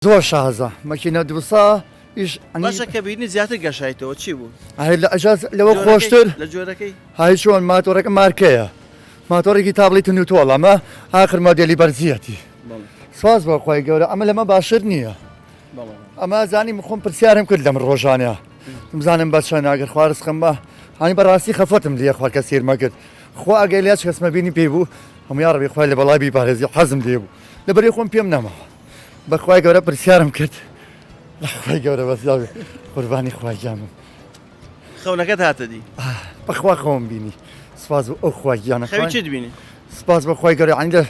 زۆر شازە مەکینە دوسا ئیش ئەنی باشە کە بینی زیاتر گەشایتەوە چی بوو؟ ئەی لە ئەجاز لەوە جۆرەکەی خۆشتر لە جۆرەکەی؟ هاي چۆن ماتۆڕەکە مارکەیە ماتۆڕێکی تا بڵێی توند و تۆڵ ئەمە ئاخر مۆدێلی بەرزیەتی بەڵێ سواز بۆ خوای گەورە ئەمە لەمە باشتر نییە بەڵێ ئەمە زانیم خۆم پرسیارم کرد لەم ڕۆژانە بزانم بە چەند ئەگەر خوا ڕزقم بە هانی بەڕاستی خەفەتم لێ خوارد کە سیرمە کرد خوا ئەگەر لێ کەسمە بینی پێی بوو هەموو یاڕەبی خوای لە بەڵای بیپارێزی حەزم لێ بوو لەبەری خۆم پێم نەماوە بەخوای گەورە پرسیارم کرد لەخوای گەورە بەس قوربانی خوای گیانم خەونەکەت هاتە دی بەخوا خەوم بینی سپاس بۆ ئەو خوا گیانە خەوی چیت بینی سپاس بۆ خوای گەورە عەنی لە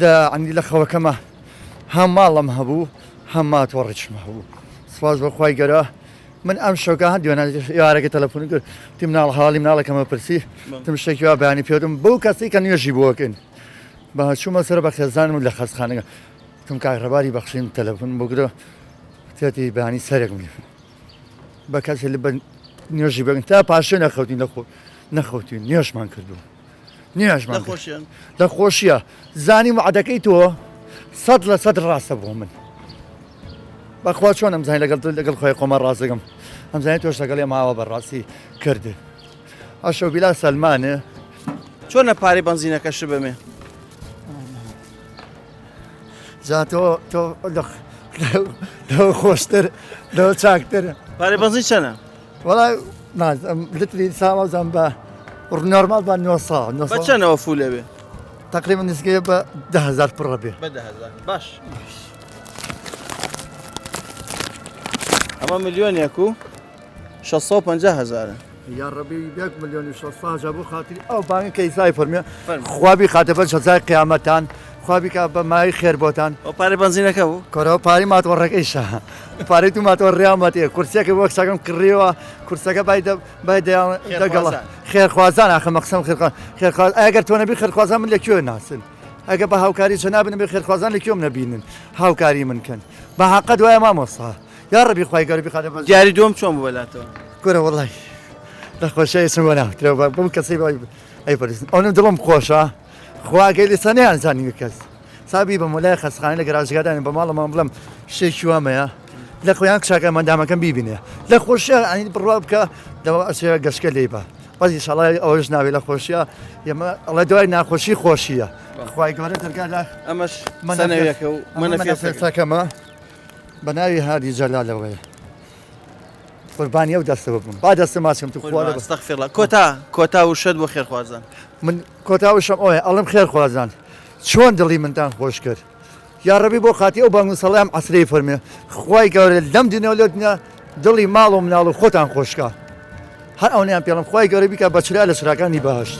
لە عەنی لە خەوەکەمە هەم ماڵم هەبوو هەم ماتۆڕیشم هەبوو سپاس بۆ خوای گەورە من ئەم شەوکە هەر دوێنێ ئێوارەکە تەلەفۆن کرد تیم مناڵ حاڵی مناڵەکەمە پرسی تم شتێکی وا بەیانی پێوتم بەو کەسەی کە نوێژی بۆکەین بە چوومە سەر بە خێزانم و لە خەستخانەکە وتم کاک ڕێباری بەخشیم تەلەفۆن بگرە تێتی بەیانی سەرێکم لێ بە کەسێ لە بە نوێژی بەگن تا پاشێ نەخەوتین لە خۆ نەخەوتین نوێژمان کردووە نوێژمان لە خۆشیان لە خۆشیە زانی وعدەکەی تۆ 100% ڕاستە بۆ من بەخوا چۆن ئەمزانی لەگەڵ لەگەڵ خۆی خۆمە ڕاستەکەم ئەمزانی تۆش لەگەڵ ماوە بەڕاستی کردی ئەشەو بیلا سەلمانێ چۆنە پارەی بەنزینەکەشت بەمێ؟ جا تۆ تۆ لەوە خۆشتر لەوە چاکتر پارەی بەنزین چەنە؟ وەڵا نازم لتری ساوازم بە نۆرمال بە 900 بە چەنەوە فولێ بێ؟ تقریبا نزیکەی بە 10000 پڕە بێ بە 10000 باش ئەمە ملیۆنێک و 650 هەزارە. یاڕەبی یەک ملیۆن و شەست هەزار بۆ خاتری ئەو بانگە کە ئیسای فەرمیە خوا بیخاتە بەر جەزای قیامەتان خوا بیکا بە مایەی خێر بۆتان. ئەو پارەی بەنزینەکە بوو؟ کورە ئەو پارەی ماتۆڕەکەیشە پارەی تو ماتۆڕ ڕیامەتێ کورسیەکە بۆ کچەکەم کڕیوە کورسەکە بای دە بای دەیان دەگەڵە خێرخوازان ئاخە مەقسەم خێرخوا خێرخواز ئەگەر تۆ نەبی خێرخوازان من لە کوێ ناسن ئەگە بە هاوکاری جەنابت نەبێ خێرخوازان لە کوێم نەبینن هاوکاری من کەن بە حەقت وایە مامۆستا یاڕەبی خوای گەورە بیخاتە بەر دیاری دووەم چۆن بوو بەلاتەوە؟ کورە وەڵای لە خۆشی ئێسم بۆ ناوترەوە بە بەم کەسەی بای ئەی پەرستن ئەونە دڵم خۆشە خوا گەی لەسە نەیان زانی کەس سابی بە مۆلای خەسخانە لە گەراجگادان بە ماڵەمان بڵم شتێکی وامەیە لە خۆیان کچاکە مەندامەکەم بیبینێ لە خۆشیە ئەنی بڕوا بکە دەوە ئەچێ گەشکە لێی بە بەس ئیشەڵای ئەوەش ناوێ لە خۆشیە ئێمە ئەڵێ دوای ناخۆشی خۆشیە خوای گەورە دەرگا لە ئەمەش سەنەویەکە و مەنەفێسەکەمە بە ناوی هادی جەلالەوەیە قوربانی ئەو دەستە ببم با دەستە ماچم تو خوا لە استغفر الله کۆتا کۆتا وشەت بۆ خێرخوازان من کۆتا وشەم ئەوەیە ئەڵێم خێرخوازان چۆن دڵی منتان خۆش کرد یاڕەبی بۆ خاتی ئەو بانگ و سەڵام عەسرەی فەرمێ خوای گەورە لەم دنیا و لەو دنیا دڵی ماڵ و مناڵ و خۆتان خۆشکا هەر ئەوەنەیان پێڵم خوای گەورە بیکا بە چرا لە چراکانی بەهەشت.